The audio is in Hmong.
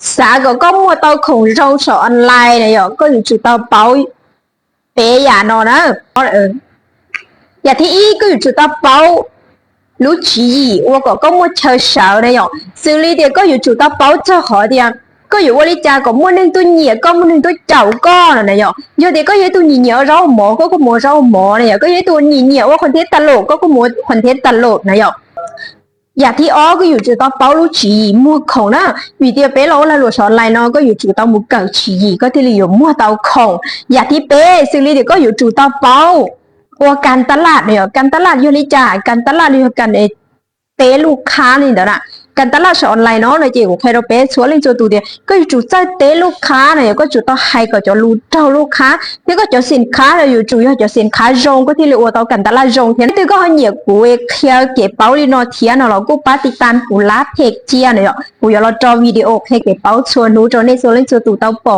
Xav kom koj muaj tau khoom zoo saum online na yom, koj yuav tsum tau paub peb yam no na. Yam thib ib, koj yuav tsum tau paub lub tswv yim ua kom koj muaj chaw sawv na yom. Xws li tias koj yuav tsum tau paub txog qhov tias koj yuav ua li cas kom muaj neeg tuaj nyiam koj, muaj neeg tuaj caum koj no na yom. Yog tias koj yog ib tug nyiam nyiam ua zaub mov, koj kuj mus ua zaub mov na yom. Koj yog ib tug nyiam nyiam ua qhuas thiab tas lom, koj kuj mus ua qhuas thiab tas lom na yom. Yam thib ob, koj yuav tsum tau paub lub tswv yim muag khoom na, vim tias peb los ua lag luam saum online no koj yuav tsum tau mus kawm tswv yim koj thiaj li yuav muag tau khoom. Yam thib peb, xws li tias koj yuav tsum tau paub ua kas tas laj na yom. Kas tas laj yog li cas? Kas tas laj li yog kas teb lub khab li ntawd na. Kas tas laj saum online no no ces kuv qhia rau peb txhua leej txhua tus tias koj yuav tsum txawj teb lub khab na yom, koj tsum tau hais kom cov lus raug lub khab thiab koj cov xim khab no yuav tsum yog cov xim khab zoo koj thiaj li ua tau kas tas laj zoo thiab. Leej twg koj ho nyiam kuv qhia kev paub li no thiab no los kuj pab tiv tam kuv lab phem cia na yom, kuv yuav los rau video qhia kev paub txhua hnub rau nej txhua leej txhua tus tau pom.